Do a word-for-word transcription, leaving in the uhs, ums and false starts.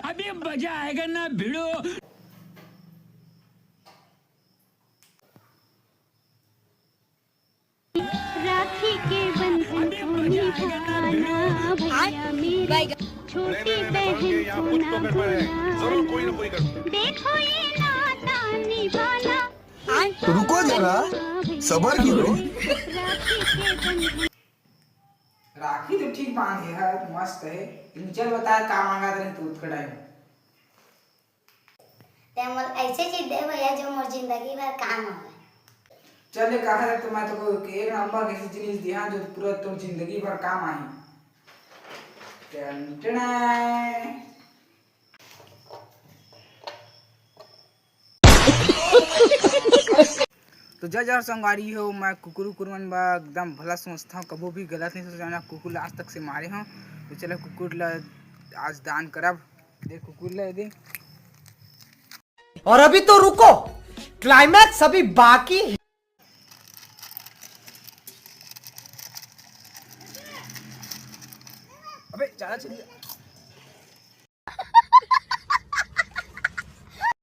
अभी मजा आएगा ना भिड़ो। राखी के बंधन को निभाना भैया मेरी, छोटी बहन को ना भूलना। देखो ये नाता निभाना। तो रुको जरा, सबर करो। राखी के बंधन। राखी तो ठीक बांधे है, मस्त है, लेकिन चल बता का मांगा तेरे तू उतका टाइम। ते मोला ऐसे चीज दे भैया, जो मोर जिंदगी भर काम आवे। चल, ये कहा तो मैं तो एक नंबर के ऐसी चीज दिया, जो पूरा तोर जिंदगी भर काम आही। टन टन। तो जय जोहार संगवारी हो, मैं कुकुर उकुर मन बा एकदम भला सोचता हूँ, कबो भी गलत नहीं सोचा ना। कुकुर ला आज तक से मारे हूँ, तो चलो कुकुर ला आज दान करब। देख कुकुर ला दे। और अभी तो रुको, क्लाइमैक्स अभी बाकी है। अबे ज्यादा चल गया।